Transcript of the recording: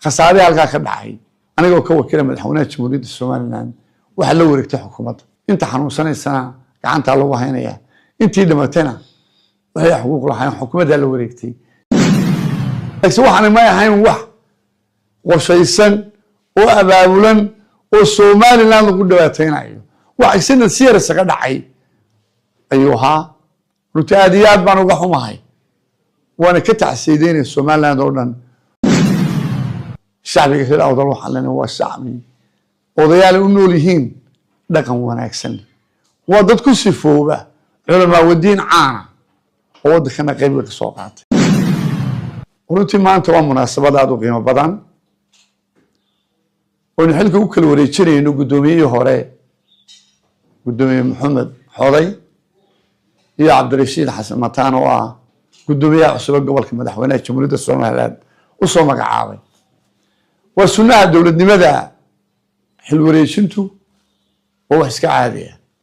Khasaarihii halkaa ka dhacay, anigoo ka wakiila madaxweynaha Jamhuuriyadda Somaliland, waxaa la wareegtay xukuumadda. Inta xanuunsanaysana gacantaa lagu haynayaa, intii dhimatayna waxay xuquuq lahayn xukuumaddaa la wareegtay. Laakiin waxaana may ahayn wax qorshaysan oo abaabulan oo Somaliland lagu dhibaataynayo. Wax accident si yar isaga dhacay ayuu ahaa. Runtii aad iyo aad baan uga xumahay, waana ka tacsiideynaya Somaliland oo dhan. Shacbiga reer Awdal waxaan leenahay waa shacbi odayaal u nool yihiin, dhaqan wanaagsan, waa dad ku sifooba culamaa wadiin caana oo waddankana qayb ka soo qaatay. Runtii maanta waa munaasabad aada u qiimo badan oynu xilka u kala wareejinayno guddoomiyihii hore, Guddoomiye Maxamed Xoday, iyo Cabdirashiid Xasan Mataan oo ah guddoomiyaha cusube gobolka madaxweynaha Jamhuuriyadda Somaliland usoo magacaabay. Waa sunnaha dowladnimada xil wareejintu, waa wax iska caadi ah.